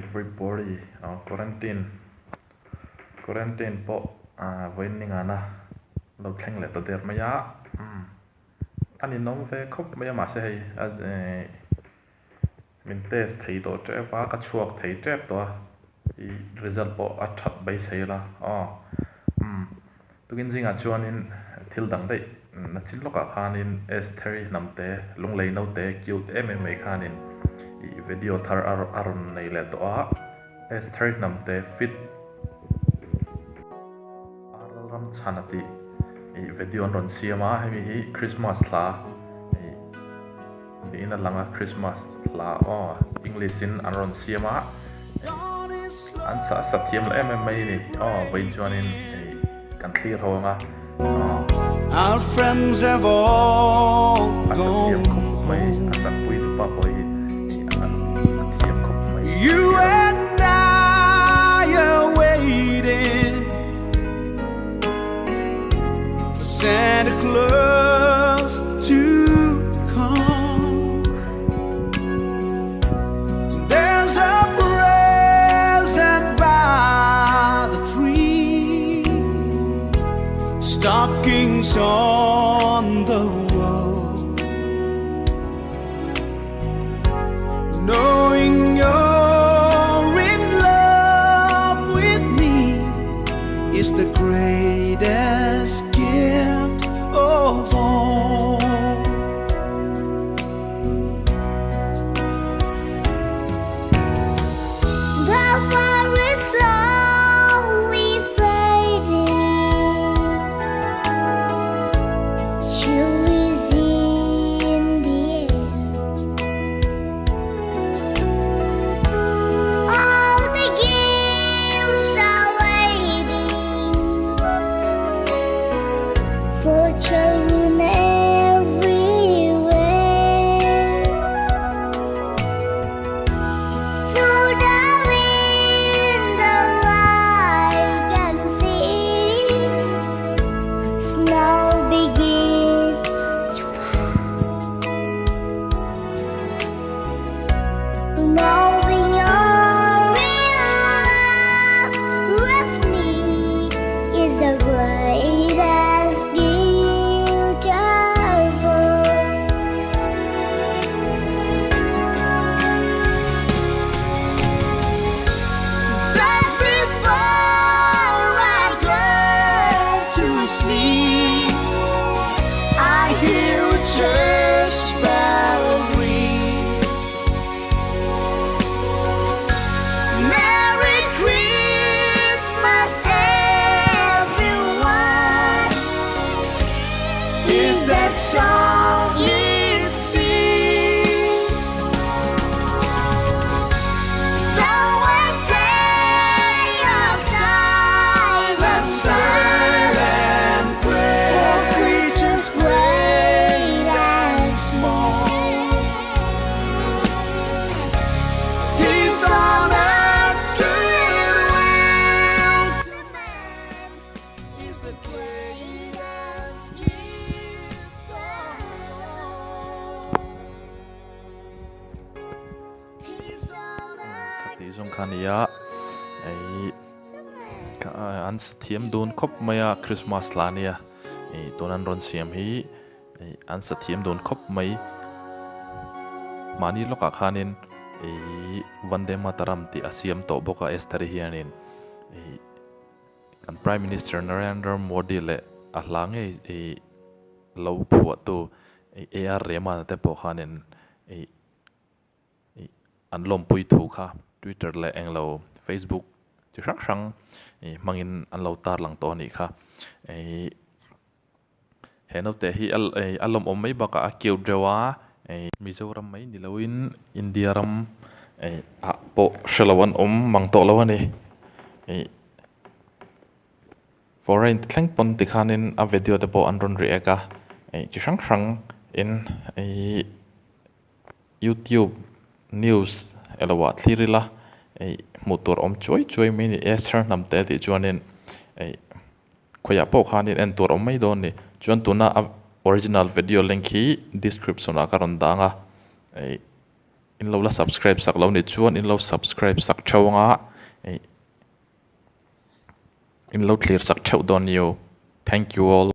Everybody aw quarantine quarantine pawh ah vawiin ni ngana lo thleng leh ta der mai a umm a ninawm ve khawp mai a mahse hei a ehh min test thei tawh tep a ka chhuak thei tep tawh a ih result pawh a that beisei la aw umm tukin zingah chuanin thil dang daih nachin lawkah khanin Estheri hnamte lunglei naute cute em em mai khanin ih video thar a a rawn nei leh tawh a Estheri hnamte fit a ram chhan a tih ih video an rawn siam a hemi hi Christmas hla ih niin a lang a Christmas hla aw English in an rawn siam a an sa sa thiam lo em em mai a ni aw vawiin chuanin ih kan thlir ho ang a aw Our friends have all a sa thiam gone khawp mai a home. sakpui tupa pawh hi ih a a thiam khawp mai You thlir ang. and I are waiting for Santa Claus to come. There's a present by the tree, stockings on the wall. Knowing you're in love with me is the greatest gift of all. The forest slowly fading, chill is in the air. All the gifts are waiting for children everywhere. Through the window I can see snow begin to fall. Knowing you're in love with me is the greatest gift of all. Just before I go to sleep, I hear a church bell ring. Merry Christmas, everyone. Is that song it sings? So I say a silent, silent prayer for creatures great and small. Peace on earth, goodwill to men is the greatest gift of all. Peace on earth. Tih zawng kha a ni a ih an sa thiam dun khawp mai a Christmas hla a nia ih tuna an rawn siam hi ih an sa thiam dun khawp mai mahni lawkah khanin ih Vande Mataram tih a siam tawh bawk a Esther-i hianin ih kan Prime Minister Narendra Modi leh a hla ngei ih lo phuahtu ih A R Rahman te pawh khanin ih ih an lawmpui thu kha Twitter leh englo Facebook chi hrang hrang ih hmangin an lo tarlang tawh a nih kha ih he naute hi a ih a lawmawm mai bakah a cute deuh a ih Mizoram mai ni loin India ram ih ah pawh hre lo an awm mang tawh lo a ni ih foreign te thleng pawn tikhanin a video te pawh an rawn react a ih chi hrang hrang in ih youtube news elo ah thlir ila ih hmuh tur awm chuai chuai mai a ni Esther hnamte tih chuanin ih khawiah pawh khanin en tur awm mai dawn a ni chuan tuna a original video link hi description ah ka rawn dang a ih. In lo la subscribe sak lo nih chuan in lo subscribe sak theuh anga ih in lo thlir sak theuh dawn ni o thank you all.